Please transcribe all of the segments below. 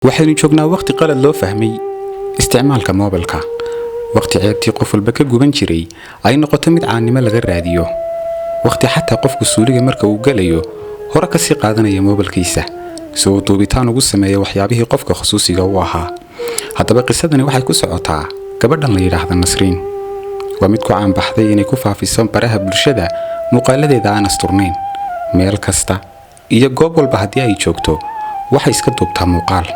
Waxaynu joognaa waqti qalad loo fahmay isticmaalka moobilka, waqti ceebtii qof walba ka guban jiray ay noqoto mid caannimo laga raadiyo, waqti xataa qofku suuliga marka uu galayo hore kasii qaadanaya moobilkiisa si uu duubitaan ugu sameeyo waxyaabihii qofka khusuusiga u ahaa. Haddaba qisadani waxay ku socotaa gabadhan la yidhaahda Nasriin. Waa mid ku caanbaxday inay ku faafiso baraha bulshada muuqaaladeeda aan asturnayn. Meel kasta iyo goob walba haddii ay joogto, waxay iska duubtaa muuqaal.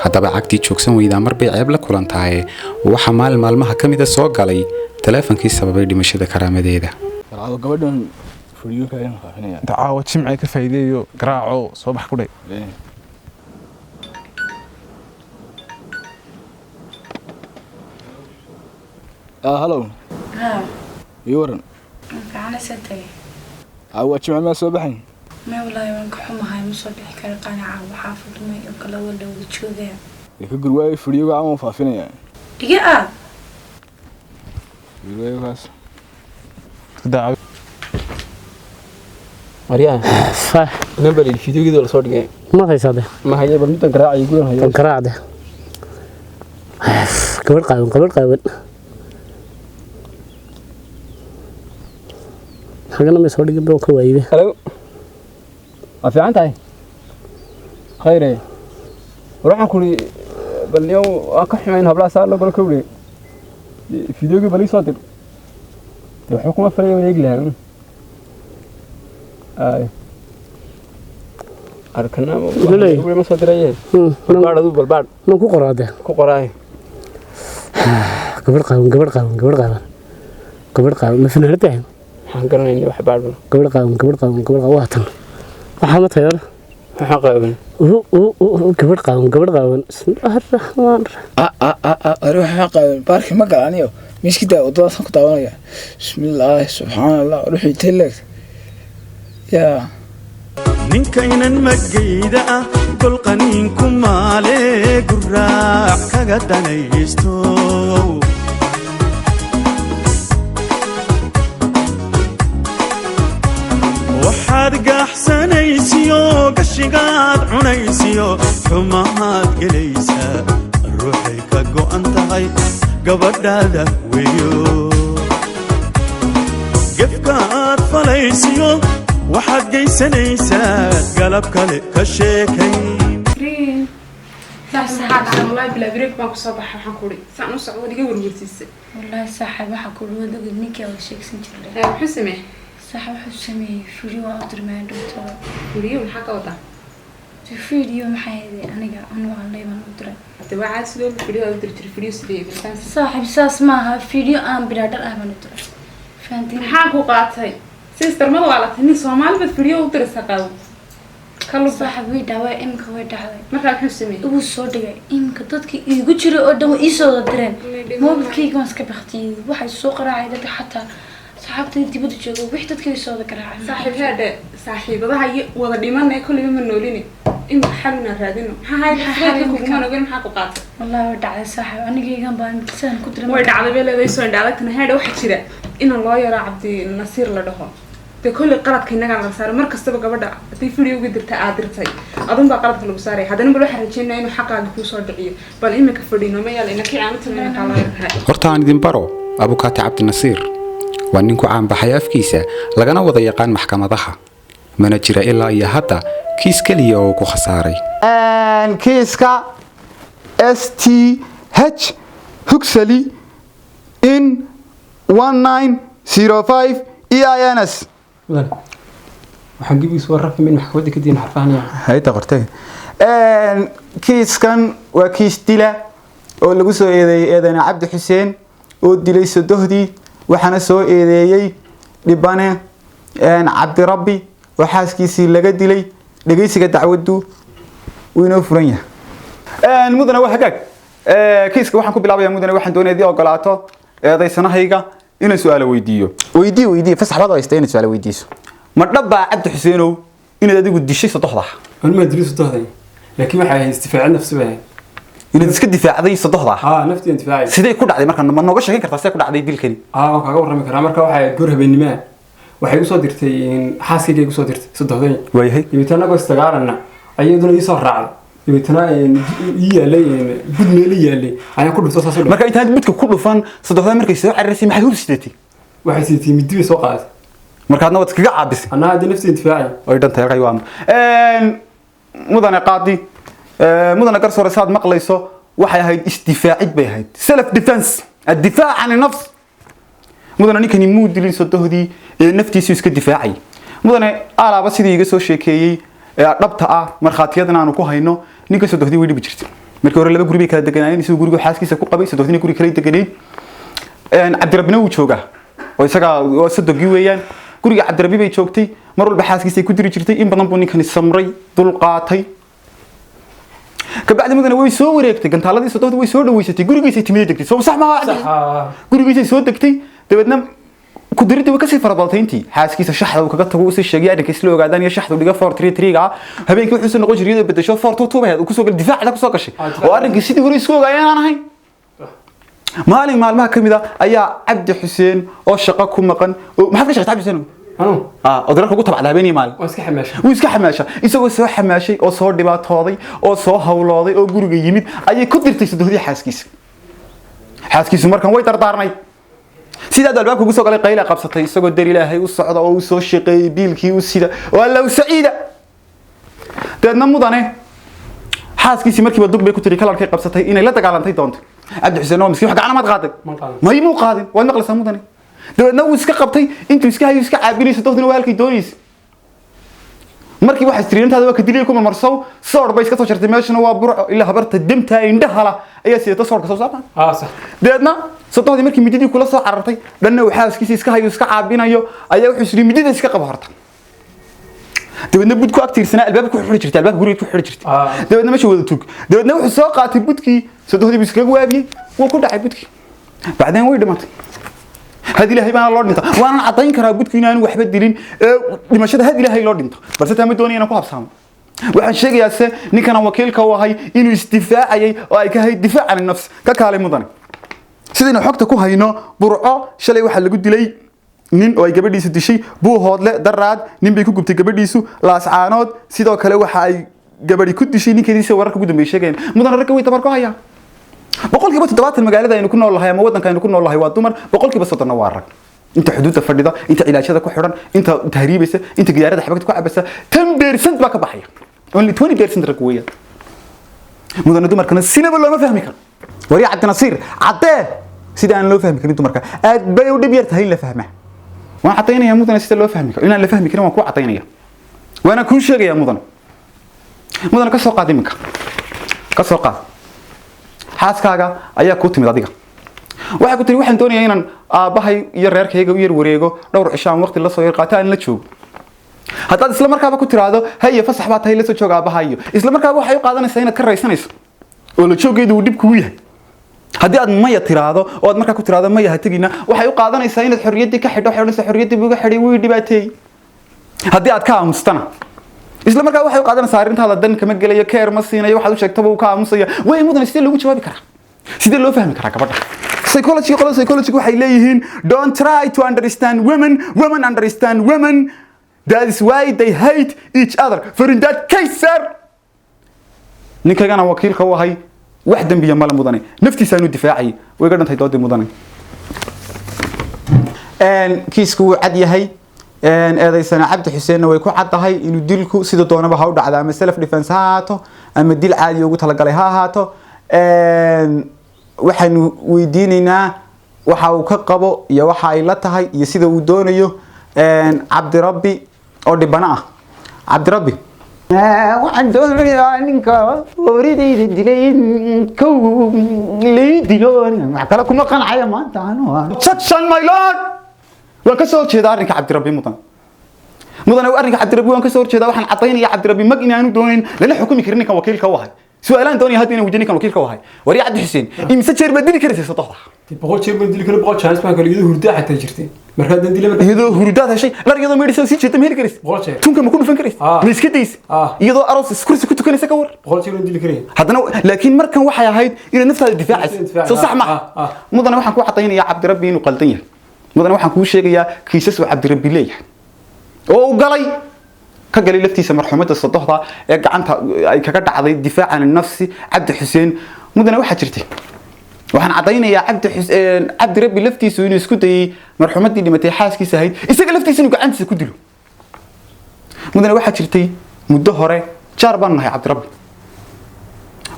Haddaba cagtii joogsan weydaa marbay ceeb la kulantaaye, waxaa maalin maalmaha ka mida soo galay taleefankii sababay dhimashada karaamadeeda. Caawa gabadhan furiyoka ayaan faafinaya. Inta caawa jimcay ka faa'iideeyo, garaaco, soo bax ku dhe. Hallow. Haa. Ii waran. Fiicana, see tagay? Caawa jimce, maa soo baxayn? May, wallaahi waan ka xumahay, ma soo bixi karo qanaca, waxaa fudumay oo kala wada wada joogaya. Ee ka gurwaayo furiyoga caawa faafinaya. Iga ah. Gurwaayo kaas. Daaco. Maryaa number fideogeeda la soo dhigay. Ma haysaa de? Ma haye, bal middan garaacay gudan hayo. Tan garaacde, gabadh qaawan, gabadh qaawan xagana may soo dhigin ba ka waayibe. Halo, waa fiican tahay, khayre. War waxaan kuri, bal niyow waan ka xumayn hablaha saa loo galo kawdhe. Fideogii bal ii soo dir dee, waxba kuma falaya, waan eegi lahaa. Ay arkana. Wuxuu ma soo diraye, balbaadh aduu, balbaadh. Man ku qoraade? Ku qoraay. Gabadh qaawan, gabadh qaawan, gabadh qaawan, gabadh qaawan, ma fanaanad tahay? Waxaan garanayna wax baadhban. Gabadh qaawan, gabadh qaawan, gabadh qaawan, waa tan, waxaa ma tahay? Waxaan qaawan. Gabadh qaawan, gabadh qaawan, bismillaahi raxmaan raxiim. Ari waxaa qaadan baarki ma gala aniyo miiski daa waddadaasaan ku daawanaya. Bismillaahi, subxaan Allah, ruuxii intay leegta yaa. Ninkaynan magayda ah golqaniinku maale guraac kaga danaysto. Waxaad gaaxsanaysiyo gashigaad cunaysiyo xumahaad gelaysaa, ruuxay ka go'an tahay gabadhaada weeyo. Gefka aad falaysiyo waxaad geysanaysaa galab kale ka sheekay. Saxaab, wallahi bilaa break baan kusoo baxay. Waxaan ku uri saan u socdo iga werwersiisay. Wallaahi saaxiib, waxaa ku dhawaad ogid ninkii wada sheegsan jirnay. Ee muxuu sameeyey? Saaxiib, wuxuu sameeyey video waa u dirmay dhowtaba. Video maxaa ka wadaa? Video maxay ahayd, aniga anu aan leeban u diray. Hade waa caadi, sidoo video aad u diri jiray, video sidee bilisaan? Saaxiib, saas maaha, video aan bilaa dhar ah baan u diray, fahantiin? Maxaa ku qaatay, sister? Mad waalatay? Nin Soomaali baad video u diraysaa qaawo kalu. Saaxiib, way dhaaway imika, way dhacday. Markaa muxuu sameeyey? Igu soo dhigay imika, dadkii iigu jiray oo dhan way iisoo wada direen. Moobilkayga waan iska baktiyey, waxay soo qaraacay dadka, xataa saxaabtayda dibadda jooga, wixii dadka way soo wada garaacay. Saaxiib, heedhe, saaxiibadaha iyo wada dhimanay kolliba ma noolini, imika xal inaan raadino. Maxaa Maxaa hay xal imika? Kuguma nogin, maxaa ku qaatay? Wallahi way dhacday saaxiib, anigaygan baa imika sidaan ku diray. Way dhacday bay leedahay, soo indhaadagtana. Heedhe, waxaa jira inaan loo yaro Cabdi Nasiir la dhaho. Dee kolley qaladka innagaa laga saaray mar kastaba. Gabadha haddii videoga dirta aad dirtay, adun baa qaladka lagu saaraya. Haddana bal waxaan rajeynaya inuu xaqaaga kuusoo dhiciyo. Bal imika fadhiino ma yaal, ina kici aan u tilmayna kaa loo yarkahay. Horta aan idin baro abukaati Cabdinasiir. Waa nin ku caanbaxay afkiisa, lagana wada yaqaan maxkamadaha, mana jira ilaa iyo hadda kiis keliya oo uu ku khasaaray. Kiiska STH Hugsali in 1905 EINS. Mudan, waxaan gebigiisa waa rafi min maxkamadda ka diin xarfahanaya. Hayta qortay. Kiiskan waa kiis dila oo lagu soo eedeeyey eedane Cabdi Xuseen oo dilay sodohdii, waxaana soo eedeeyey dhibane Cabdirabbi oo xaaskiisii laga dilay. Dhegeysiga dacwaddu wuu inoo furan yahay. Mudane, waa hagaag. Kiiska waxaan ku bilaabayaa, mudane, waxaan doonaya haddii ogolaato eedaysanahayga inaan su-aalo weydiiyo. Weydii, weydii, fasax baad haysta inaad su'aalo weydiiso. Ma dhabbaa, Cabdi Xuseenow, inaad adigu dishay sodohda? Anuma dilin sodohday, laakiin waxay ahayd isdifaacid nafsi bay ahayd. Inaad iska difaacday sodohda? Haa, naftii difaacay. Sidee ku dhacday marka? Ma nooga sheekan kartaa sidee ku dhacday dilkani? Haa, waan kaaga warrami karaa. Marka waxay ahayd goor habeennimaa, waxay igu soo dirtay xaaskayga, igu soo dirtay sodohday. Waayahay. Dabeetana anagoo isdagaalana ayaduna ii soo raacday. Dabeetana ii yaalay bud meel ii yaalay ayaan ku dhuftay saas. Marka intaad budka ku dhufan, saddexda markay soo cararisay, maxay hub sidatay? Waxay sidatay midi bay soo qaadatay. Markaadna waad iskaga caabisay. Anaa hadda nafsi intifaacay. Way dhantay halkay waa. Mudane qaadi, mudane garsoore, saad maqlayso waxay ahayd isdifaacid bay ahayd, self defense, الدفاع عن النفس. Mudane, ninkani muu dilin sodohdii ee naftiisu iska difaacay. Mudane, alaaba sidii iga soo sheekeeyey ee dhabta ah, markhaatiyadan aanu ku hayno, ninka sodohdii way dhibi jirtay. Markii hore laba guri bay kala deganaayeen, isagu guriga xaaskiisa ku qabay, sodohdina guri kale deganayd. Cabdirabbina wuu joogaa oo isaga oo sodogii weeyaan. Guriga Cabdirabbi bay joogtay, mar walba xaaskiisa ay ku diri jirtay. In badan buu ninkani samray, dul qaatay. Kabacdi, mudane, way soo wareegtay gantaaladii sodohda, way soo dhaweysatay, gurigiisay timid, degtay. Soo sax maaha? Gurigiisay soo degtay. Dabeedna ku diridii way kasii farabadatay. Intii xaaskiisa shaxda uu kaga tago, uu sii sheegay arrinka isla ogaadaan iyo shaxdu dhiga 4-3-3 ah. Habeenkii wuxuu soo noqon jiray iyadoo bedesho 4-2-2 bay ahayd, uu kusoo galay difaacda kusoo gashay oo arrinkii sidii hore isku ogaayeen aan ahayn. Maalin maalmaha ka mid ah ayaa Cabdi Xuseen oo shaqo ku maqan oo maxaad ka shaqeysaa, Cabdi Xuseen? Anuu? Ah, oo dararka ugu tabacda habeenii maalin. Waan iska xamaashay. Wuu iska xamaasha. Isagoo soo xamaashay oo soo dhibaatooday oo soo hawlooday oo guriga yimid ayay ku dirtay sadohdii xaaskiisa. Xaaskiisu markan way dardaarnay. Sidaad albaabka ugu soo galay qayla qabsatay, isagoo dar Ilaahay u socda oo u soo shaqeeyey, biilkii u sida oo Allow saciida. Dabeedna, mudane, xaaskiisii markiiba dug bay ku tiri, kalarkay qabsatay inay la dagaalantay doonto. Cabdi Xuseen waa miskiin, wax gacana maad qaaday? May, muu qaadin. Waad maqlaysaa, mudane. Dabeedna wuu iska qabtay, intuu iska hayo iska caabinaysa, dohdina waa halkay doonaysa. Markii waxay tiriintaada waa ka dilay ku marmarsow, soor bay iska soo jartay. Meeshana waa Burco, ilaa habarta demta indhaha la ayaa sidata soorka soo saarta. Sax. Dabeedna sodohdii markii mididii kula soo carartay, dhanna uu xaaskiisa iska hayo iska caabinayo, ayaa wuxuu isiri midida iska qabo horta. Dabeedna bud ku agtiirsanaa, albaabka ku xidhi jirtay, albaabka guriga ku xidhi jirtay. Dabeedna meesha wada tug. Dabeedna wuxuu soo qaatay budkii, sodohdii buu iskaga waabiyey, wuu ku dhacay budkii. Bacdeen way dhimatay. Had Ilaahay baana loo dhinta, waanan caddayn karaa budku inaanu waxba dilin ee dhimashada had Ilaahay loo dhinto, balse taa ma doonaya inaan ku habsaamo. Waxaan sheegayaa se ninkan aan wakiilka u ahay inuu isdifaacayay oo ay ka ahayd difaac can nafs. Ka kaalay, mudane, sidaynu xogta ku hayno, Burco shalay waxaa lagu dilay nin oo ay gabadhiisu dishay. Buuhoodle daraad nin bay ku gubtay gabadhiisu. Laascaanood sidoo kale waxa ay gabadhi ku dishay ninkeediisa, wararka ugu dambeeyay sheegayeen. Mudane, ragga way tabar ku hayaa. 70% magaalada aynu ku nool nahay ama waddanka aynu ku nool nahay waa dumar, 30%-na waa rag. Inta xuduudda fadhida, inta cilaajada ku xidhan, inta tahriibaysa, inta gidaarada xabagta ku cabasa, 10% baa ka baxaya. Only 20% rag weeyaan. Mudane, dumarkana sinaba looma fahmi karo. Wariya Cabdinasiir, caddee sida aan loo fahmi karin dumarka. Aad bay u dhib yar tahay in la fahmaa. Waan caddaynayaa, mudane, sida loo fahmi karo. Inaan la fahmi karin waan kuu caddaynaya, waana kuu sheegayaa, mudane. Mudane, ka soo qaad iminka, ka soo qaad xaaskaaga ayaa kuu timid adiga. Waxay ku tiri: "Waxaan doonayaa inaan aabbahay iyo reerkayga u yar wareego dhowr cisho, aan waqti la soo yar qaato, aan la joogo." Haddaad isla markaaba ku tiraahdo: "Haye, fasax baa tahay, la soo jooga aabbaha," iyo isla markaaba waxay u qaadanaysaa inaad ka raysanayso oo la jooggeedu uu dhib kugu yahay. Haddii aad maya tiraahdo oo aad markaa ku tiraahdo: "Maya, ha tegina," waxay u qaadanaysaa inaad xorriyaddii ka xidho. Waxay odhanaysaa: "Xorriyaddii buu iga xidhay, wuu i dhibaateeyey." Haddii aad ka aamustana, isla markaa waxay u qaadanaysaa arrintaada dan kama gelayo, keer ma siinayo, waxaad u sheegtaba uu ka aamusaya. Way, mudane, sidee loogu jawaabi karaa? Sidee loo fahmi karaa gabadha? Psychology, qolada psychology waxay leeyihiin: "Don't try to understand women, women understand women. That is why they hate each other." For in that case, sir, ninkagana wakiilka u ahay wax dembiya male, mudane, naftiisaanu difaacayay. Way ga dhantay doodii, mudane. Kiisku wuu cad yahay. Eedaysana Cabdi Xuseenna way ku caddahay inuu dilku sida doonaba ha u dhacda, ama self defense ha ahaato ama dil caadi ugu talagalay ha ahaato. Waxaanu weydiinaynaa waxa uu ka qabo iyo waxa ay la tahay iyo sida uu doonayo Cabdirabbi oo dhibano ah. Cabdirabbi. Waxaan doonayaa ninka hooridayda dilay in kow lay dilo. Wax kale kuma qancaya maanta anu. Objection, my lord. Waan ka soo horjeedaa arrinka Cabdirabbi, mudan. Mudane, arrinka Cabdirabbi waan ka soo horjeedaa. Waxaan caddaynaya Cabdirabbi mag inaanu doonayn lana xukumi karin ninkan wakiilka u ahay. Su-aalaan doonaya hadda inaan weydiin ninkan wakiilka u ahay. Wariya Cabdi Xuseen, imise jeer baad dili karaysay sodohda? 100 jeer baan dili kara, 100 chance baan kale, iyadoo hurdaa xataa jirtay. Marka haddaan dila marka Iyadoo hurudaad heshay dhar, iyadoo meedhisa sii jeeda, ma heli karaysa? 100 jeer. Tunka ma ku dhufan karaysa? Ma iska daysa? Iyadoo aroos kursi ku tukanaysa, ka war? 100 jeer baan dili karaya. Haddana laakiin markan waxay ahayd inaad naftaada difaacaysa, soo sax ma? Mudane, waxaan ku cadaynayaa Cabdirabbi inuu qaldan yahay. Mudane, waxaan kuu sheegayaa kiisas uu Cabdirabbi leeyahay oo uu galay. Ka galay laftiisa marxuumadda sodohda ee gacanta ay kaga dhacday difaacan nafsi Cabdi Xuseen. Mudane, waxaa jirtay, waxaan caddaynayaa Cabdi Xuseen, Cabdirabbi laftiisu inuu isku dayay marxuumaddii dhimatay xaaskiisa ahayd isaga laftiisa inuu gacantiisa ku dilo. Mudane, waxaa jirtay muddo hore jaar baan nahay Cabdirabbi.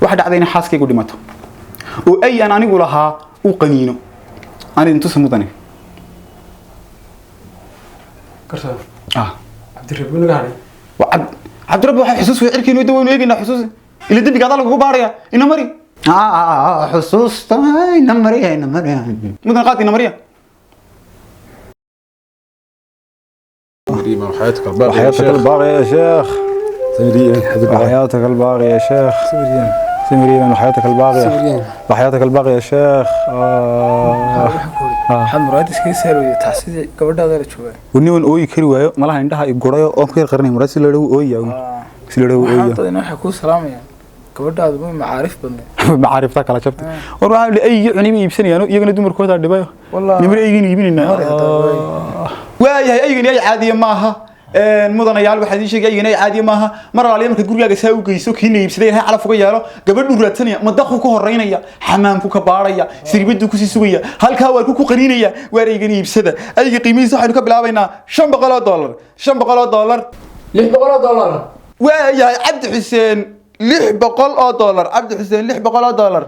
Waxaa dhacday inay xaaskaygu dhimato oo ay aan anigu lahaa uu qaniino. Aan idin tusa, mudane. Garsoor. Ah. Cabdirabbi naga hadhay. Waa Cabdirabbi waxaa xusuus way cirkiinu da waynu eegaynaa xusuus ila dembiga adaa lagugu baaraya. Ina mari. Xusuusta ina mariya, ina mariya. Mudane, qaad, ina mariya. وحياتك الباقية. وحياتك الباقية يا شيخ، وحياتك الباقية يا شيخ سمريا، وحياتك الباقية، وحياتك الباقية يا شيخ. آه. Waxaad muraad iskaga saarweyday tacsidii gabadhaada la joogaa. Wani waan ooyi kari waayo, malaha indhaha i gurayo oon ku yar qarinay. Muraad si loo dhawo ooyaya, si loo dhawo Waxaan ooyaya. dadina waxay kuu salaamayaan gabadhaadu way macaarif badneed. Macaarifta kala jabtay. War waxaa la ay cunay iibsanayaan iyagana dumarkooda dhibayo. Wallahi. Nimir eygan iibinaynaa. Waayahay, eygan ay caadiya maaha. Mudanayaal, waxaan idiin sheegay eygan ay caadiya maaha. Mar alaaliya markaad gurigaaga saa u geyso, kiina iibsaday Ilaahay calaf uga yeelo, gabadhu raadsanaya, madaqu ka horeynaya, xamaamku ka baaraya, siribadu kusii sugaya, halkaa waa ku qaniinaya. Waar eygan iibsada. Eyga qiimihiisa waxaynu ka bilaabaynaa $500, $500. $600. Waayahay, Cabdi Xuseen $600, Cabdi Xuseen $600.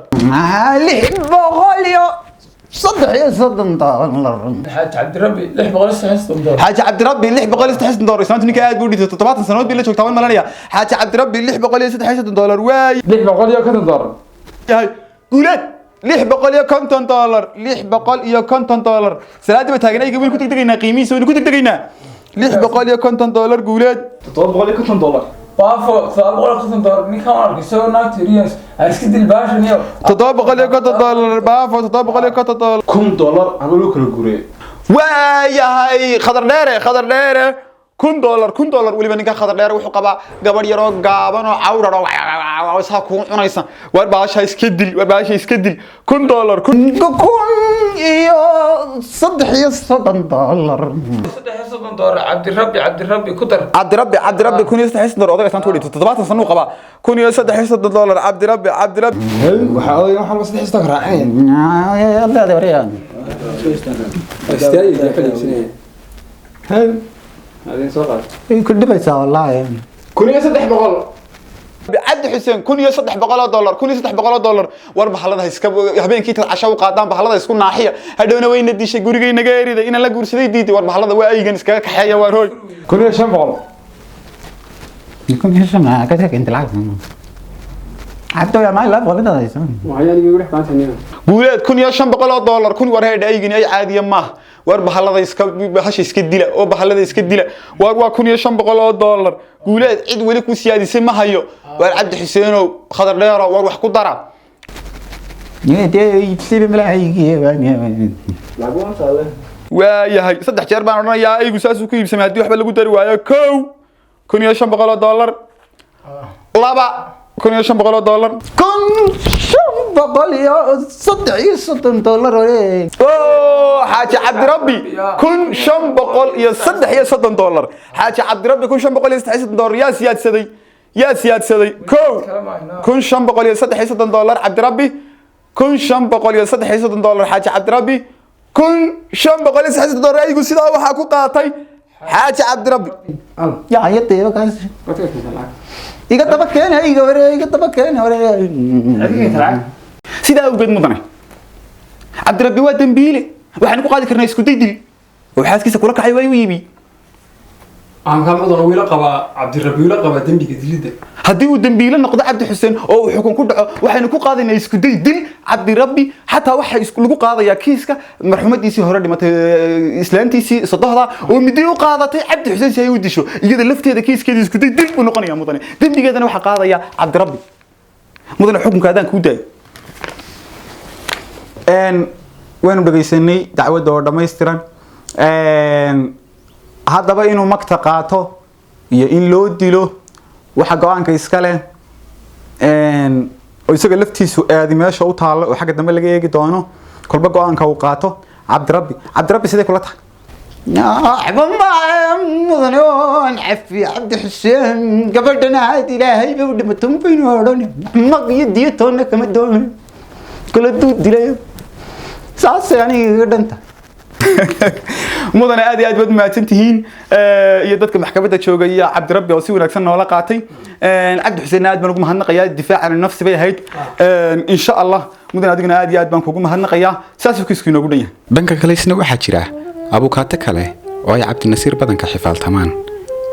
$633. Xaaji Cabdirabbi $636. Xaaji Cabdirabbi $636. Islaantu ninka aad buu dhintay, 70 sanood bii la joogtaa waan malanaya. Xaaji Cabdirabbi $636. Waay. $650. Yahay guuleed $650, $650. Salaadii ba taagan. Ayga waynu ku degdegaynaa, qiimihiisa waynu ku degdegaynaa. $650, guuleed. $750. Baafo, $750. Ninkaan waan arkay isagoo naagta riyans aan iska dil baashan iyo. $750, baafo, $750. $1000 ama loo kala guuriyay. Waayahay, Khadar Dheere, Khadar Dheere $1000, $1000. Weliba ninka Khadar Dheere wuxuu qabaa gabadh yaroo gaaban oo cawrar oo saa kugu cunaysa. War baasha iska dil, war baasha iska dil. $1000, kun. $1033. $33, Cabdirabbi, Cabdirabbi ku dar. Cabdirabbi, Cabdirabbi $1033. Odayga islaanta u dhintay 70 sano uu qabaa. $1033, Cabdirabbi, Cabdirabbi. Waxaa odayga waxaa saddex istaan raacinaya. Istaagi iyo xilibsanaya. Adin soo qaad. Ku dhibaysaa wallaahi. 1300. Cabdi Xuseen $1300, $1300. War bahalada iska habeenkii intaad casho u qaadaan, bahalada isku naaxiya. Hadhowna wayna dishay, gurigay naga eriday, inaan la guursaday diiday. War bahalada waa aygan iskaga kaxeeya, waar hooy. 1500. 1500 ka tag inta lacag. Cabdo yaa maay laba boqol intaad hayso. Waxayaan igu dhex baantanina. Guuleed $1500, kun. War heedha aygani ay caadiya maaha. War bahalada iska bahasha iska dila oo bahalada iska dila. War waa $1500, guuleed. Cid weli ku siyaadisay ma hayo. War Cabdi Xuseenow, Khadar Dheero, war wax ku dara. Dee iibsiba malahaygii. Waayahay, saddex jeer baan odhanayaa aygu saasuu ku iibsamay haddii waxba lagu dari waayo. Kow, $1500. Laba, $1500. $1533. Oo Xaaji Cabdirabbi $1533. Xaaji Cabdirabbi $1533. Yaa siyaadsaday? Yaa siyaadsaday? Kow, $1533, Cabdirabbi, $1533. Xaaji Cabdirabbi $1533. Aygu sidaa waxaa ku qaatay Xaaji Cabdirabbi. Yaa yadayba kaas. Iga daba keena iga hore, iga daba keena hore. Sidaa awgeed, mudane, Cabdirabbi waa dembiile. Waxaan ku qaadi karnaa isku day dil oo xaaskiisa kula kacay waa u iibi. Aan kaa mudan wiila qabaa, Cabdirabbi wiila qabaa dembiga dilidda. Haddii uu dembiile noqdo Cabdi Xuseen oo uu xukun ku dhaco, waxaynu ku qaadaynaa isku day dil Cabdirabbi. Xataa waxa lagu qaadayaa kiiska marxumadiisii hore dhimatay, islaantiisii sodohda oo midi u qaadatay Cabdi Xuseen si ay u disho, iyada lafteeda kiiskeeda isku day dil buu noqonayaa, mudane. Dembigeedana waxaa qaadaya Cabdirabbi. Mudane, xukunka haddaan kuu daayo. Waynu dhegaysanay dacwadda oo dhammaystiran. Haddaba inuu magta qaato iyo in loo dilo waxa go-aanka iska leh oo isaga laftiisu aadi meesha u taalla oo xagga dambe laga eegi doono kolba go-aanka uu qaato Cabdirabbi. Cabdirabbi, sidee kula tahay? Waxba ma mudane, waan cafi Cabdi Xuseen. Gabadhana aad Ilaahay ba u dhimato baynu odhan, mag iyo diyo toonna kama doonay, kala duu dilay, saasay aniga iga dhanta. Mudane, aad iyo aad baad mahadsan tihiin, iyo dadka maxkamadda jooga iyo Cabdirabbi oo si wanaagsan noola qaatay. Cabdi Xuseen aad baan ugu mahadnaqayaa, difaacan nafsi bay ahayd. Insha Allah mudane, adiguna aad iyo aad baan kugu mahadnaqayaa. Saasuu kiisku inoogu dhan yahay. Dhanka kale isna waxaa jira abukaate kale oo ay Cabdinasiir badanka xifaaltamaan,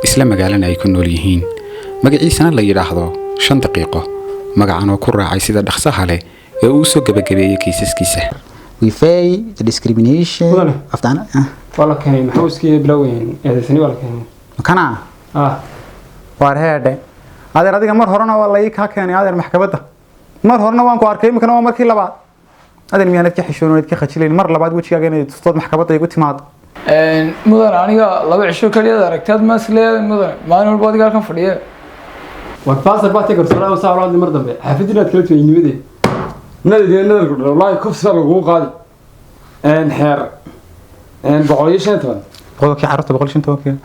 isla magaalana ay ku nool yihiin, magaciisana la yidhaahdo Shan Daqiiqo, magacan oo ku raacay sida dhaqsaha leh ee uu soo gebagabeeyey kiisaskiisa. We pay the discrimination of the Waa la keenay maxbuuskii bilowweyn, eedaysani waa la keenay. Kana? Ah. Waar heedhe adeer, adiga mar horena waa la ii kaa keenay adeer maxkamadda, mar horena waan ku arkay, iminkana waa markii labaad. Adeer, miyaanad ka xishoonayd, ka khajilayn mar labaad wejigaaga inay tustood maxkamadda igu timaado? Mudan, aniga laba cisho kaliyaad aragtaad ma isleeyahay mudan, maalin walba adiga halkan fadhiye. War baasar baa tay, garsoore saa walaal, mar dambe xaafadii inaad kala tegay nimadee nadar nadarku dhan, wallaahi kufsi baa lagugu qaadi, xeer 115. Qodobkii carruurta 115-kii.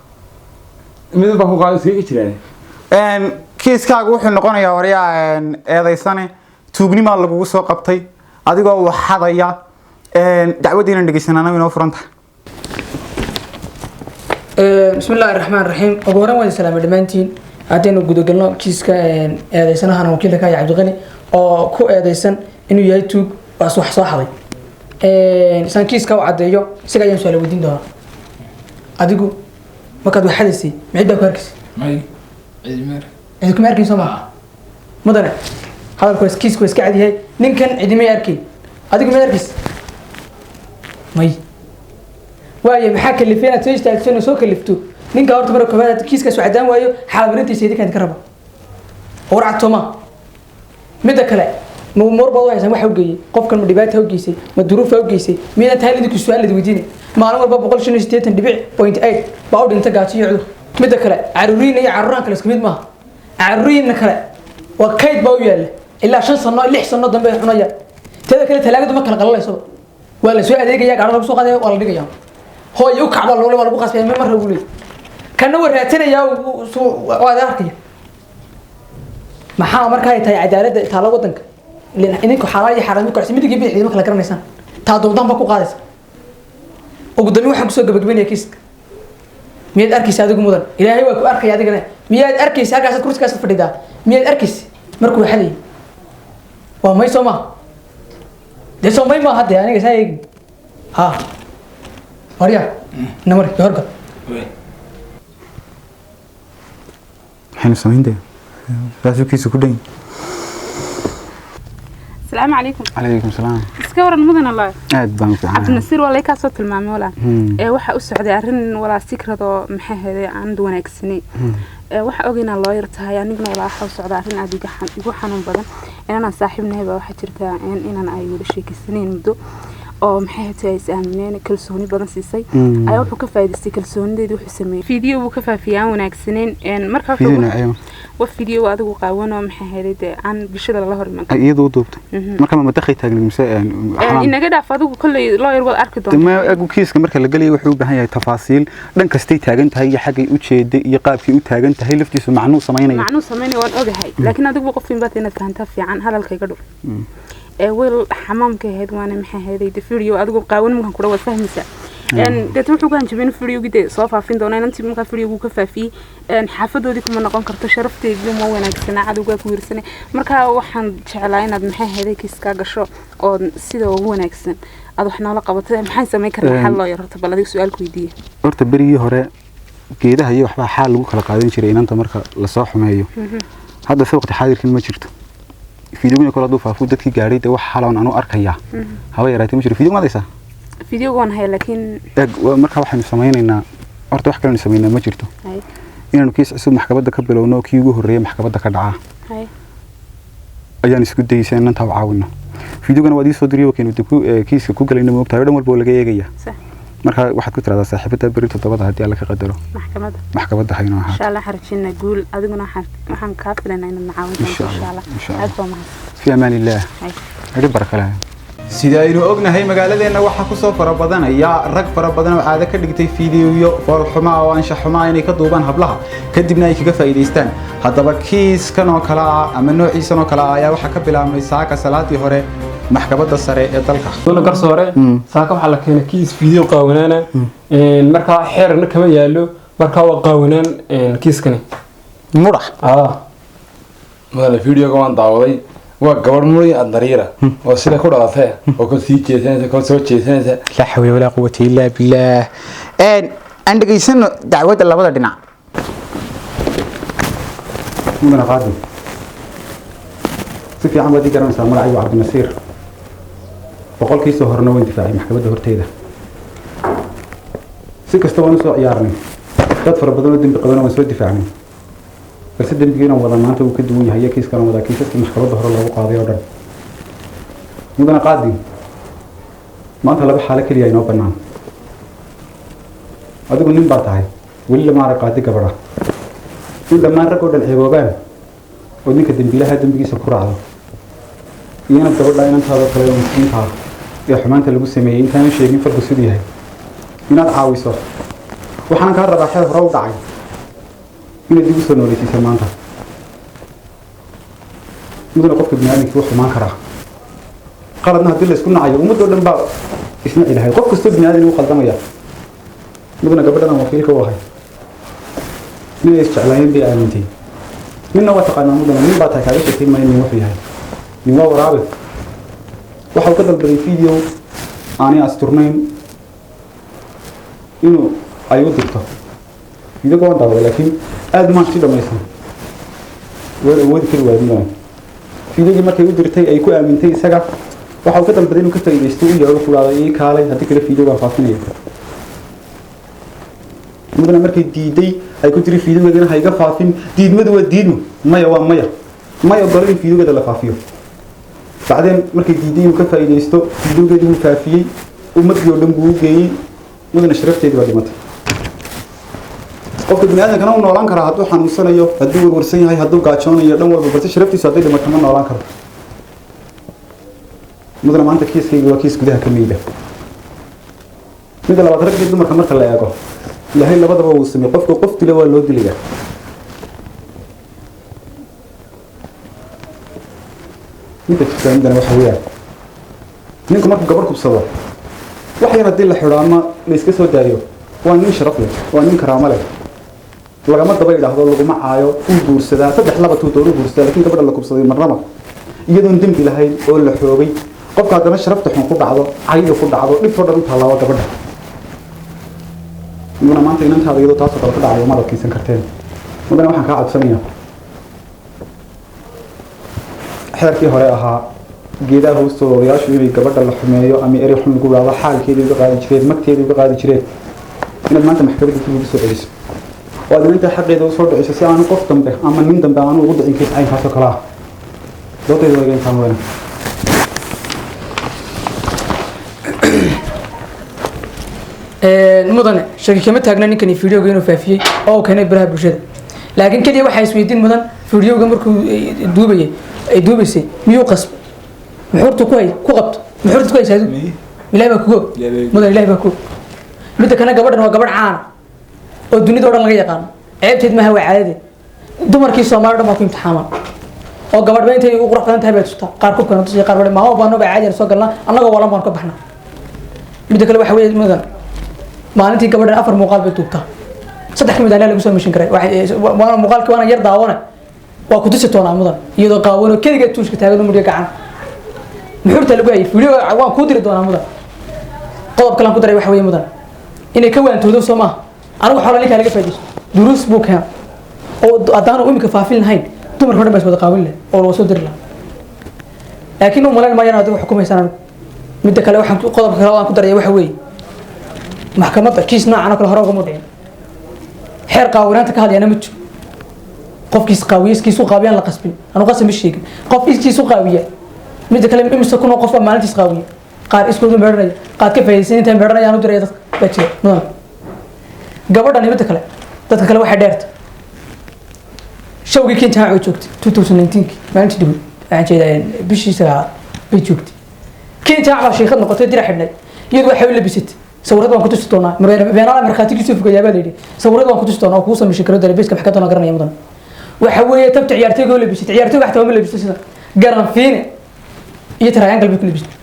Midab baa ku qaadi iskaga jiraan. Kiiskaagu wuxuu noqonayaa, waryaa eedaysane, tuugnimaa lagugu soo qabtay adigoo waxadaya. Dacwaddiinan dhegeysanana inoo furan tahay. Bismi illaahi raxmaan raxiim. Ugu horreyn waan salaamay dhammaantiin. Haddaynu gudagalno kiiska eedeysanahana wakiilka ka yahay Cabdiqani oo ku eedeysan inuu yahay tuug wax soo xaday, isaan kiiska u caddeeyo isaga ayaan su-aal weydiin doonaa. Adigu markaad wax xadaysay ma cid baa ku arkaysay? May, cidima. Cidi kuma arkayn, soo maha? Mudane, hadalku waa kiisku waa iska cadyahay, ninkan cidimay arkayn. Adigu maad arkaysa? May. Waayo, maxaa kalifay inaad soo istaagto inuu soo kalifto ninka? Horta marka koowaad kiiskaas uu caddaan waayo, xaalmarintiisa idinka idinka raba war cad, sooma? Midda kale, ma mar baad u haysaan waxa u geeyey qofkan? Ma dhibaata u geysay? Ma duruufa u geysay? Miyadan tahay idinku su-aal lid weydiinay? Maalin walba 185.8 baa u dhinta gaajo iyo cudur. Midda kale, caruuriin iyo caruuraan kale isku mid maaha. Caruuriinna kale waa kayd baa u yaalla, ilaa 5 sano 6 sano dambe ay cunayaan. Teeda kale, talaagadu ma kala qalalaysaba, waa la soo adeegaya, gaadho lagu soo qaadaya, waa la dhigaya, hooyo u kacba loole, waa lagu qasbaya. Ma marra uu leeyahay kana waa raadsanaya, waa arkaya. Maxaa marka ay tahay cadaaladda taala wadanka? Ileen idinku xalaal iyo xaaraam ku midig iyo bidix ma kala garanaysaan, taa doodaan baa ku qaadaysa. Ugu dambeyn waxaan kusoo gabagabeynaya kiiska: miyaad arkaysa adigu mudan? Ilaahay waa ku arkaya, adigana miyaad arkaysa? Halkaasaad kursigaasaad fadhidaa, miyaad arkaysa markuu xadayay? Waa may, soo maha? Dee soo may maaha? Dee aniga saa eegin ha warya namar horgal. Maxaynu samayn dee? Saasuu kiisu ku dhan yahay. Asalaamu calaykum. Calaykum salaam. Iska waran mudan Allah? Aad baan u fiicanahay. Cabdinasiir waa lay kaa soo tilmaamay walaa. Ee waxaa u socday arrin walaa sikradoo maxay ahayd aan wanaagsanay. Ee waxaa og inaan loo yar tahay aniguna walaa. Waxaa u socda arrin aad igu xanuun badan. Inaan saaxiibnahay baa waxaa jirta inaan ay wada sheekeysanayn muddo oo maxay ahayd ay is aamineen, kalsooni badan siisay, ayaa wuxuu ka faa'iidaystay kalsoonideedii. Wuxuu sameeyey video buu ka faafiyay aan wanaagsaneyn. Marka Video wuxuu noocee? Wa video adigu qaawan oo maxay ahayd dee aan bulshada lala hor iman karin. Iyadoo u duubtay? Marka ma madakhay taagnayd mise xamaam? Inaga dhaaf adigu, kolley loo yar waad arki doontaa. Ma egu kiiska marka la gelayo wuxuu u baahan yahay tafaasiil, dhan kastay taagan tahay iyo xaggay u jeeday iyo qaabkay u taagan tahay laftiisu macnuu samaynaya. Macnuu sameynaya waan ogahay, laakiin adigu qof in baad inaad fahantaa fiican. Hadalkayga dhur ee weel xamaamka ahayd waana maxay ahayd de video adigu qaawan markaan kudha waad fahmaysaa. Deetna wuxuu ku hanjabay inuu videogii dee soo faafin doono. Inantii markaa videoguu ka faafiyey, xaafadoodii kuma noqon karto, sharafteedii ma wanaagsana, cadowgaa ku wiirsanay. Marka waxaan jeclaa inaad maxay ahayd kiiskaa gasho oo sida ugu wanaagsan aad wax noola qabato. Maxaan samayn karnaa xal loo yar? Horta bal adiga su-aal ku weydiiye. Horta berigii hore geedaha iyo waxbaa xaal lagu kala qaadan jiray inanta marka lasoo xumeeyo. Hadda se waqti xaadirkan ma jirto. Fiidiyowgina kole hadduu faafuu dadkii gaadhay, dee wax xaloon anu arkayaa haba yaraatee ma jiro. Fiidiyow maadaysaa? Videoga waan haya, laakiin Eeg, marka waxaynu samaynaynaa, horta wax kalenu samaynaa ma jirto, inaanu kiis cusub maxkamadda ka bilowno oo kii ugu horreeyay maxkamadda ka dhacaa ayaan isku dayeysa inantaa u caawino. Fiidiyowgana waad ii soo diriyo, wakaynu dib kiiska ku galayna, moogtahay, oo dhan walba oo laga eegaya. Marka waxaad ku tiraahdaa saaxiibada beri 7-da haddii Alla ka qadaro maxkamadda. Maxkamadda haynoo ahaato. Insha Allah xarajina guul. Adiguna waxaan kaa filanaa inaad na caawin doonto. Insha insha Allah, Allah. Insha Allah. Aad baa mahadsan. Fi amaan illaah. Hay. Idin baraka leh. Sida aynu ognahay, magaaladeenna waxaa ku soo farabadanaya rag fara badan oo caado ka dhigtay fiidiyoyo foolxuma oo anshax xumaa inay ka duubaan hablaha, kadibna ay kaga faa'iidaystaan. Haddaba kiiskan oo kale ah ama noociisan oo kale ah ayaa waxaa ka bilaabmay saaka salaadii hore maxkamadda sare ee dalka. Dowladda garsoore, saaka waxaa la keenay kiis video qaawanaana. Markaa xeerna kama yaalo, markaa waa qaawanaan kiiskani. Murax. Mudane, videoga waan daawaday. Waa gabadh muri adnariira oo sida ku dhalatay oo kol sii jeesanaysa, kol soo jeesanaysa. Laa xawla walaa quwata illaa billaah. Aan dhegaysano dacwadda labada dhinac. Mudane qaadi, si fiican baad ii garanaysaa. Magacaygu Cabdinasiir. 100-kiisoo horena waan difaacay maxkamadda horteeda. Si kasta waan usoo ciyaarnay, dad fara badan oo dembi qabana waan soo difaacnay, balse dembigiinan wada maanta wuu ka duwan yahay iyo kiiskana wadaa kiisaskii maxkamadda hore loogu qaaday oo dhan. Mudane qaadi, maanta laba xaalo keliya inoo bannaan. Adigu nin baa tahay, weli lama arag qaadi gabadha. In dhammaan rag oo dhan ceeboobaan oo ninka dembiilaha dembigiisa ku raacdo, iyo inaad gabadha inantaadoo kale oo miskiinta ah ee xumaanta lagu sameeyey, intaanan sheegin farku siduu yahay, inaad caawiso. Waxaan kaa rabaa xeer hore u dhacay inaad dib u soo nooleysiisa maanta. Mudane, qofka biniaadamkii wuu xumaan karaa, qaladna haddii la isku nacayo ummadoo dhan baa isna ilahay. Qof kastoo biniaadan wuu khaldamaya. Mudane, gabadhan aan wakiilka u ahay nin ay isjeclaayeen bay aamintay. Ninna waa taqaanaa mudane, nin baa tahay, kaaga sheekay maayo nin wuxuu yahay. Nin waa waraabe. Waxa uu ka dalbaday video aanay asturnayn inuu ay u dirto. Videoga waan daawaday, laakiin aada maan si dhamaysan, waan awoodi kari waayay. Mudane, videogii markay u dirtay ay ku aamintay isaga, waxa uu ka dalbaday inuu ka faa'iidaysto, u yeedho, ku dhahdo ii kaalay, haddii kale videogaan faafinaya. Mudane, markay diiday ay ku tiri videogeedana ha iga faafin, diidmadu waa diidmo, maya waa maya, may ogolo in videogeeda la faafiyo. Bacdeen markay diiday inuu ka faa'iidaysto, videogeedii wuu faafiyey, ummadii oo dhan buu u geeyey. Mudane, sharafteedii baa dhimatay. Qofka bini aadamkana u noolaan karaa hadduu xanuunsanayo, hadduu warwarsan yahay, hadduu gaajoonayo, dhan walba, balse sharaftiisu hadday dhimato ma noolaan karo. Mudane, maanta kiiskayga waa kiis gudaha ka meyda. Midda labaad, rag iyo dumarka marka la eego, Ilaahay labadaba wuu sameeyey. Qofka qof dila waa loo dilayaa. Midda jirta, midana, waxa weeyaan ninku markuu gabadh kubsado, wax yar haddii la xidho ama la iska soo daayo, waa nin sharaf leh, waa nin karaamo leh. Lagama daba idhaahdo, laguma caayo, uu guursadaa, saddex laba tuu dooru guursadaa. Laakiin gabadha la kubsaday marnaba, iyadoon dembi lahayn oo la xoogay, qofka haddana sharafta xun ku dhacdo, cayda ku dhacdo, dhibtoo dhan u taallaa waa gabadha. Mudana, maanta inantaada iyadoo taasoo kale ku dhacday umaad adkeysan karteen. Mudana, waxaan kaa codsanayaa xeerkii hore ahaa geedaha hoostooda odayaashu inay gabadha la xumeeyo ama erey xun lagu dhaado xaalkeedii uga qaadi jireen, magteedii uga qaadi jireen, inaad maanta maxkamadda dib ugu soo celiso oo aad inantaa xaqeeda usoo dhiciso, si aanu qof dambe ama nin dambe aanu ugu dhicin kiis caynkaasoo kale ah. Doodayda waa iga intaan, mudane. Mudane, shaki kama taagna ninkani videoga inuu faafiyey oo uu keenay baraha bulshada, laakiin keliya waxaa isweydiin mudan: videoga markuu duubayay ay duubaysay miyuu qasbay? Muxuurtu ku hay ku qabto, muxuurtu ku haysa adigu? Ilaahay baa kugo, mudan, Ilaahay baa kugo. Midda kale, gabadhan waa gabadh caana oo dunida oo dhan laga yaqaano. Ceebteed maaha, waa caadadeed. Dumarkii Soomaali dhan baa ku imtixaaman oo gabadhba intay ugu qurux badan tahay bay tustaa, qaar kubkana tusaya, qaar baa maamo baano baa caadi soo galnaa, annagoo walan baan ka baxnaa. Midda kale waxa weeye, mudan, maalintii gabadhan afar muuqaal bay duubtaa, saddex ka mid anaa lagu soo mishin karay. Waana muuqaalkii waana yar daawana, waa ku tusi doonaa mudan, iyadoo qaawan oo keligeed tuushka taagan oo mudhiga gacan muxuurta lagu hayay. Video waan kuu diri doonaa mudan. Qodob kalaan ku daray waxa weeye, mudan, inay ka waantoodo soo maaha. Anigu xoola ninkaa laga faa'iidaysto duruus buu keena oo haddaanu imika faafin lahayn, dumarka o dhan baa is wada qaawin leh oo loo soo diri lahaa, laakiin u malayn maayaan adigu xukumaysaan anigu. Midda kale, waxaan qodobka kale aan ku daraya waxa weeye, maxkamadda kiis noocan oo kale hore ugama dhicin. Xeer qaawanaanta ka hadlayana ma jiro. Qofkiis qaawiye iskiisu qaawiyaan la qasbin, anu qasab ma sheegin, qof iskiisu qaawiya. Midda kale, imise kun oo qof baa maalintiis qaawiya, qaar iskoodu meedhanaya, qaar ka faa'iidaysan intay meedhanayaan u diraya dadka baa jira. Mudan, gabadhani midda kale dadka kale waxay dheerta showgii Kenya way joogtay 2019 maalintii dhow, waxaan jeedaa bishii sagaalaad bay joogtay. Kiin jaac baa sheekad noqotay dirac xidhnay iyadu waxay u labisatay sawirada waan ku tusi doonaa beenaala markhaatigiisu fogeeyaa baa layidhi sawirada waan ku tusi doonaa oo kuu samishin karo database-ka maxkamadda waan garanaya mudan waxa weeye tabta ciyaartooyga oo labisatay ciyaartooyga xataa ma labisto sida garanfiine iyo triangle bay ku labisatay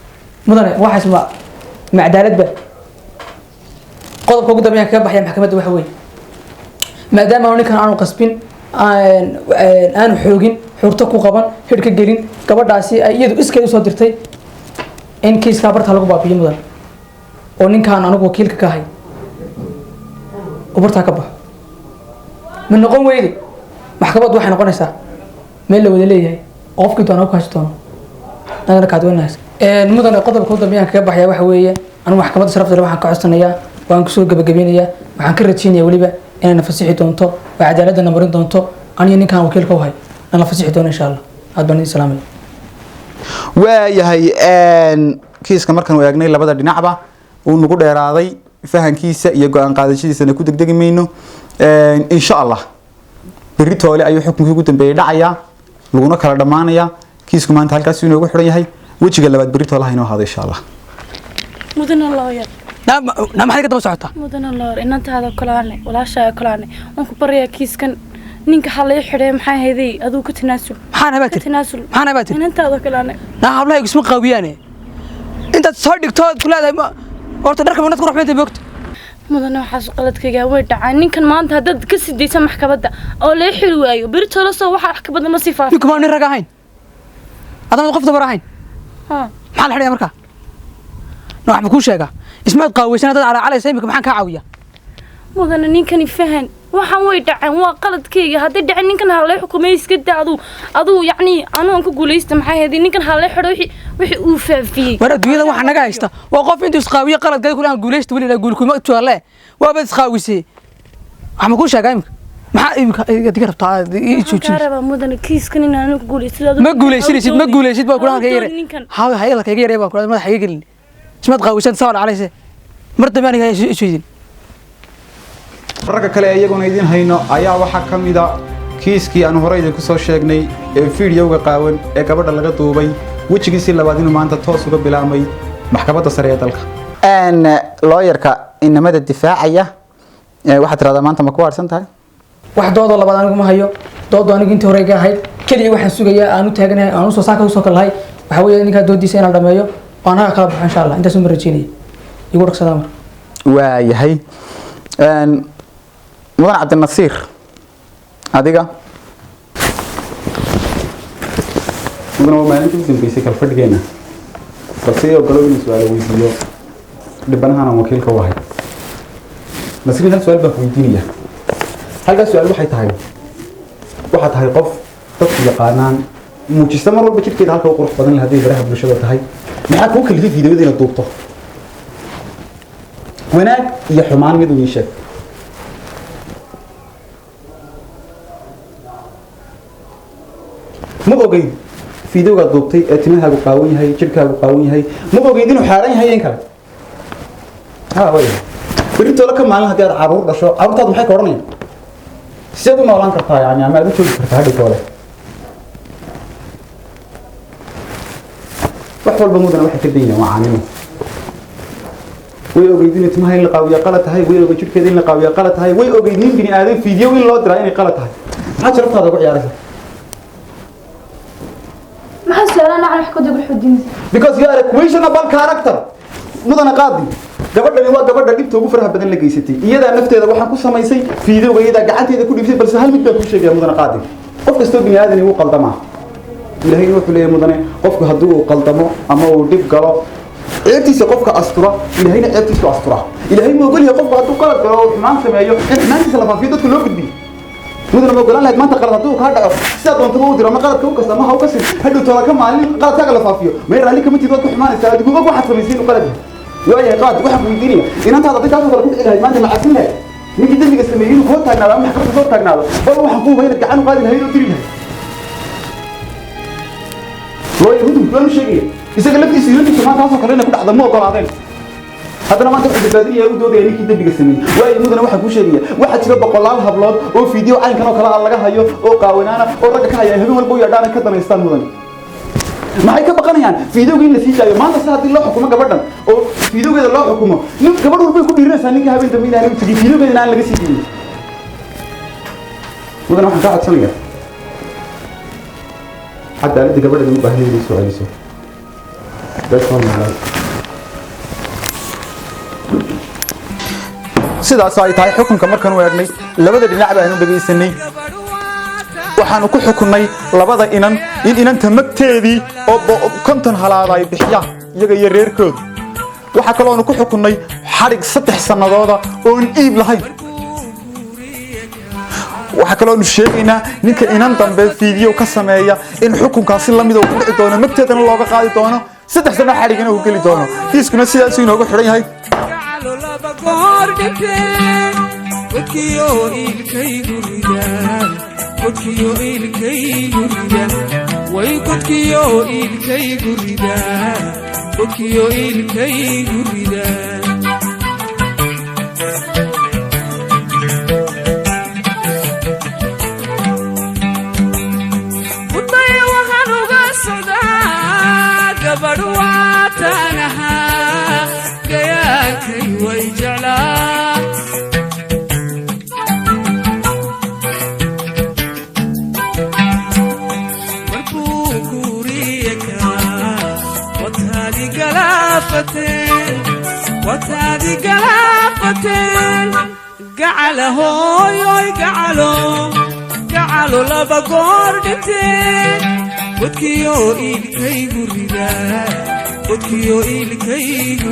mudane waxaas ma cadaalad ba qodobka ugu dambeeya kaga baxaya maxkamadda waxa weeye maadaama ninkan aanu qasbin aanu xoogin xurto ku qaban hidh ka gelin gabadhaasi ay iyadu iskeed usoo dirtay in kiiskaa barta lagu baabiyo mudan oo ninkaan anigu wakiilka ka ahay oo bartaa ka baxo ma noqon weyde maxkamaddu waxay noqonaysaa meel la wada leeyahay oo qofkii doona ku hashi doono anagana kaadwanaas mudane qodobka ugu dambeeyaan kaga baxaya waxa weeye anigu maxkamadda sharafta leh waxaan ka codsanayaa waan kusoo gabagabeynayaa waxaan ka rajeynayaa weliba inayna fasixi doonto oo cadaaladana marin doonto aniyo ninkaan wakiilka u hay nala fasixi doono insha allah aad baan idin salaamaya. Waayahay, kiiska markaan eegnay labada dhinacba uu nagu dheeraaday fahankiisa iyo go'aan qaadashadiisana ku degdegi mayno. Insha allah berri toole ayuu xukunkii ugu dambeeyay dhacayaa laguna kala dhammaanayaa. Kiisku maanta halkaas inoogu xidhan yahay, wejiga labaad berri toolaha inoo ahaado insha allah. Mudana lawyer. Na maxay ka daba socotaa? Mudana lawyer, inantaada kolaane walaashaa kolaane waan ku baryayaa kiiskan ninka xalay xidhay maxay hayday aduu ka tanaasul. Maxaan habaa ka tanaasul maxaan habaa tiri inantaada kolaane na hablaha isma qaawiyaane intaad soo dhigto ku leedahay horta dharka manad ku raxmeentay moogta. Mudana waxaas qaladkayga way dhacay ninkan maanta haddaad ka sidaysa maxkamadda oo lay xiri waayo beri tolo soo waxa wax ka badan ma sii faafin. Ninku maa nin rag ahayn adana qof dumar ahayn maxaa la xidhaya markaa? Na wax ma kuu sheegaa ismaad qaaweysan haddaad calaacalaysa imika maxaan kaa caawiyaa? Mudana ninkani fahan waxaan way dhaceen waa qaladkayga hadday dhaceen ninkan ha lay xukumay iska daa aduu aduu yacni anuu aan ku guulaysta maxay ahayd ninkan ha lay xidho wixii uu faafiyey. War adduunyada waxa naga haysta waa qof intuu isqaawiye qalad galay kula aan guulaysta weli guul kuma tualle waaba isqaawisay. Wax ma kuu sheegaa imika maxaa imika adiga rabtaa ii joojin? Waxaan kaa rabaa mudana kiiskan in aanu ku guulaysid ma guulaysanaysid ma guulaysid baa kula halka yare haa hayalka iga yaree baa kula madaxa iga gelin ismaad qaawisan sawir calayse mar dambe aniga isweydin. Ragga kale ee iyaguna idin hayno ayaa waxaa ka mid a kiiskii aan hore idinku soo sheegnay ee fiidiyowga qaawan ee gabadha laga duubay wejigiisii labaad inuu maanta toos uga bilaabmay maxkamadda sare ee dalka. Looyarka inamada difaacaya waxaad tiraahdaa maanta ma ku waarsan tahay? Wax doodoo labaad anigu ma hayo doodo anigu intii hore iga ahayd keliya waxaan sugayaa aan u taaganahay aan usoo saaka usoo kalahay waxaa weeye ninkaa doodiisa inaan dhameeyo oo anaga kala baxo insha allah intaas uma rajeynaya igu dhaqsadaa mar. Waayahay, mudan Cabdinasiir, adiga mudan waa maalintii u dambeysay kalfadhigeena balse ii ogolow inuu su-aalo weydiiyo dhibanahan aan wakiilka u ahay. Nasriin, hal su-aal baan ku weydiinaya. Halkaas su-aal waxay tahay waxaa tahay qof dadku yaqaanaan muujista mar walba jidhkeeda halka u qurux badan leh hadday baraha bulshada tahay, maxaa kuu kalifay fiidiyowada inaad duubto? Wanaag iyo xumaan mid uu ii sheeg. Ma ogeyd fiidiyowgaad duubtay ee timahaagu qaawan yahay jidhkaagu qaawan yahay ma ogeyd inuu xaaran yahay in kale? Ha waaya berri toole ka maalin haddii aad carruur dhasho carruurtaadu maxay ka odhanayaan? Sideed u noolaan kartaa yani ama aad u joogi kartaa hadhow toole? Wax walba mudana waxay ka dayin waa caanimo. Way ogeyd inay timaha in la qaawiya qalad tahay, way ogeyd jidhkeeda in la qaawiya qalad tahay, way ogeyd nin bini aadan fiidiyow in loo diraa inay qalad tahay. Maxaad sharaftaada ku ciyaaraysaa? Maxaa su-aalaha noocan wax ka daba xudiinaysa? Because you are a questionable character. Mudana qaadi, gabadhani waa gabadha dhibta ugu faraha badan la geysatay iyadaa nafteeda waxaan ku samaysay fiidiyowga iyadaa gacanteeda ku dhibtay. Balse hal mid baan kuu sheegaya mudana qaadi, qof kastoo bini aadan wuu qaldamaa. Ilaahay wuxuu leeyahay mudane qofku haddii uu qaldamo ama uu dhib galo ceebtiisa qofka astura ilaahayna ceebtiisu astura. Ilaahay ma ogol yahay qofku hadduu qalad galo oo xumaan sameeyo in xumaantiisa la faafiyo dadka loo gudbiyo? Mudana ma ogolaan lahayd maanta qalad hadduu kaa dhaco sidaa doontaba u diro ama qaladka u kasta ama ha u kasin hadhow toola ka maalin qaladkaaga la faafiyo may raalli kama tid waad ku xumaanaysaa adigu og waxaad samaysay inuu qalad yahay? Waayahay qaad, waxaan ku weydiinaya inantaada hadday taasoo kale ku dhici lahayd maanta ma casin lahayd ninkii dembiga sameeyey inuu koo taagnaado ama maxkamadda soo taagnaado? Bal waxaan ku hubay inaad gacan u qaadi lahayd oo diri lahayd. Looyar hudub baan u sheegaya isaga laftiisa inantiisa maanta taasoo kale inay ku dhacda ma ogolaadeen. Haddana maanta wuxuu badbaadinaya u doodaya ninkii dembiga sameeyey. Waayo mudana waxaan kuu sheegaya waxaa jira boqolaal hablood oo fiideo caynkan oo kale ah laga hayo oo qaawanaana oo ragga ka haya ay habeen walba u yeedhaan ay ka danaystaan mudan. Maxay ka baqanayaan? Fiidowga in la sii daayo. Maanta si haddii loo xukumo gabadhan oo fiidowgeeda loo xukumo, nin gabadh walbay ku dhiiranaysaa ninka habeen dambe inaanay u tegin, fiidowgeedana aan laga sii daynin. Mudan, waxaan kaa codsanayaa cadaaladda gabadhan u baahan inay soo celiso. That's all my life. Sidaas ay tahay xukunka markaan u eegnay labada dhinac baanu dhagaysanay, waxaanu ku xukunnay labada inan in inanta magteedii oo 50 halaad ay bixiyaan iyaga iyo reerkooda. Waxaa kaloonu ku xukunnay xadhig 3 sannadooda oon iib lahayn. Waxaa kaloonu sheegaynaa ninka inan dambe fiidiyo ka sameeya in xukunkaasi lamid uu ku dhici doono, magteedana looga qaadi doono, 3 sano xadhigana uu geli doono. Kiiskuna sidaasuu inooga xidhan yahay. Godkiyo iilkaygu ridaa, godkiyo iilkaygu ridaa, way godkiyo iilkaygu ridaa, godkiyo iilkaygu ridaa. Mudday waxaan uga socdaa gabadh waataan ahaa gayaankay way jeclaa. Markuu guuriye kaa wataadi galaafateen, wataadi galaafateen, gacala hooyoy, gacalo, gacalo laba goor dhinteen, godkiyo iilkaygu ridaa, godkiyo iilkaygu.